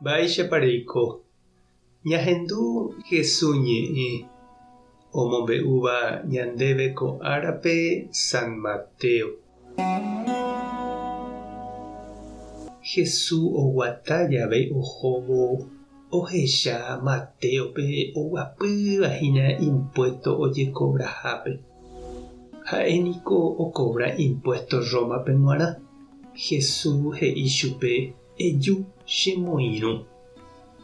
Mba'éichapa reiko? Ñahendu Jesús ñe'ẽ omombe'úva ñandéve ko árape San Mateo. Jesús oguata jave ohóvo ohecha Matéope oguapýva hína impuésto ojekovrahápe. Ha'e niko okovra impuésto Rómape g̃uarã. Jesús he'i chupe, Eju chemoirũ.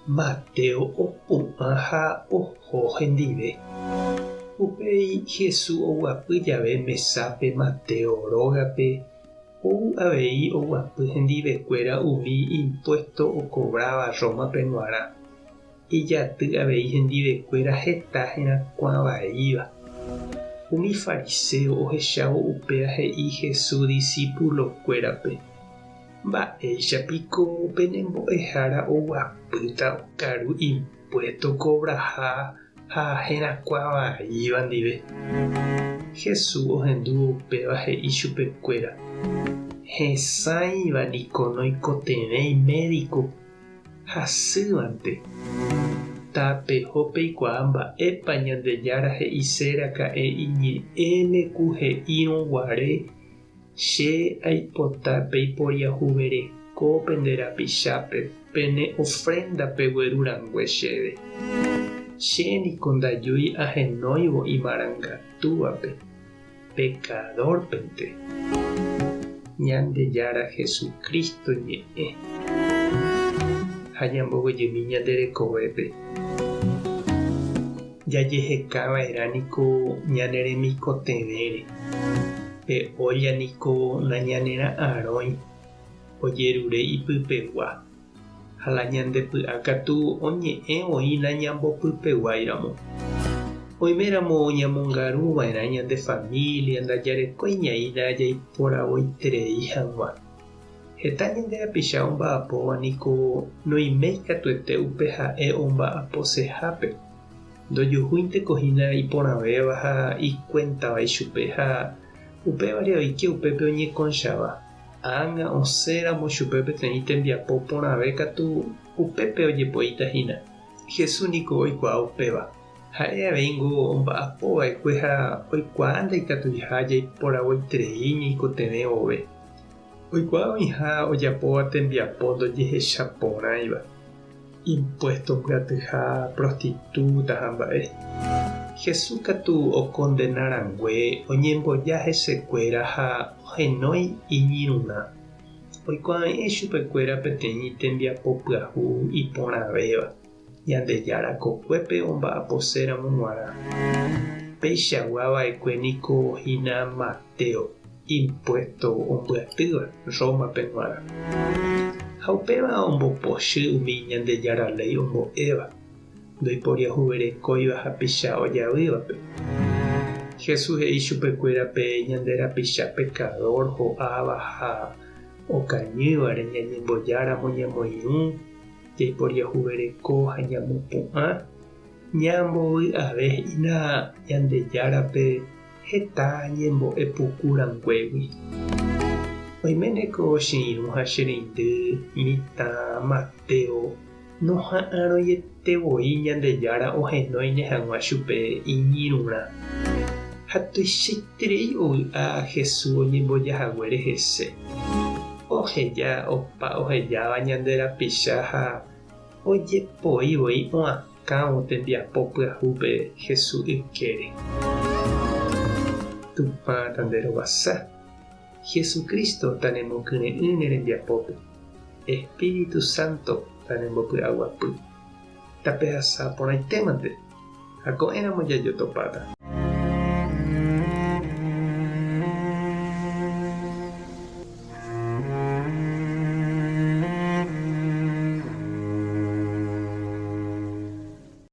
Mateo opu'ã ha oho hendive. Upéi Jesús oguapy jave mesápe Mateo rógape, ou avei oguapy hendivekuéra umi impuésto okovráva Rómape g̃uarã. Ijaty avei hendivekuéra heta herakuã vaíva. Umi fariséo ohechávo upéva he'i Jesús disípulokuérape, Mba'éicha piko pene mbo'ehára oguapýta okaru impuésto kovraha ha herakuã vaíva ndive? Jesús ohendúvo upéva he'i chupekuéra, Hesãiva niko noikotevẽi médiko, hasývante. Tapeho peikuaa mba'épa Ñandejára he'ise raka'e iñe'ẽme ku he'írõ guare Che aipota peiporiahuvereko pende rapichápe pene ofrénda pegueru rangue chéve. Che niko ndajúi ahenóivo imarangatúvape, pekadórpente. Ñandejára Jesucristo ñe'ẽ. Ha ñamboguejymi ñande rekovépe. Jajeheka va'erã niko ñane remikotevẽre. Pe ólla niko nañanera'arõi ojerure ipypegua, ha la ñande py'a katu oñe'ẽ voi nañambopypeguáiramo. Oiméramo ñamongaru va'erã ñande família ndajarekói ñaína jaiporavoiterei hag̃ua. Heta ñande rapicha omba'apóva niko noiméi katuete upe ha'e omba'aposehápe. Ndojuhúinteko hína iporãvéva ha ikuéntava ichupe ha upévare oike upépe oñekonchava. Ág̃a osẽramo chupe peteĩ tembiapo porãve katu upépe ojepoíta hína. Jesús niko oikuaa upéva. Ha'e aveíngo omba'apo va'ekue ha oikuaa ndaikatuiha jaiporavoiterei ñaikotevẽ vove. Oikuaa oĩha ojapóva tembiapo ndojehechaporãiva. Impuésto mbyatyha, prostitúta ha mba'e. Jesús katu okondena rangue oñemboja hesekuéra ha ohenói iñirũrã. Oikuave'ẽ chupekuéra peteĩ tembiapo pyahu iporãvéva, Ñandejára kokuépe omba'aposéramo g̃uarã. Peichagua va'ekue niko hína Mateo. Impuésto ombyatýva Rómape g̃uarã. Ha upéva ombopochy umi Ñandejára léi ombo'éva, ndoiporiahuverekóiva hapicha ojavývape. Jesús he'i chupekuéra pe ñande rapicha pekadór ho'áva ha okañývare ñañembojáramo ñamoirũ, jaiporiahuvereko ha ñamopu'ã, ñambovy'ave hína Ñandejárape Heta ñembo'e puku ranguégui. Oiméne ko che irũ ha che reindy mitã Mateo noha'arõiete voi Ñandejára ohenóine hag̃ua chupe iñirũrã. Ha tuichaiterei ovy'a Jesús oñemboja haguére hese. Oheja opa ohejáva ñande rapicha ha ojepoi voi oakã. Kãvo tembiapo pyahúpe Jesús ykére. Tupã tanderovasa. Jesucristo tanemokyre'ỹ ne rembiapópe. Espíritu Santo tanembopy'aguapy. Tapehasa porãitémante ha ko'ẽramo jajotopáta.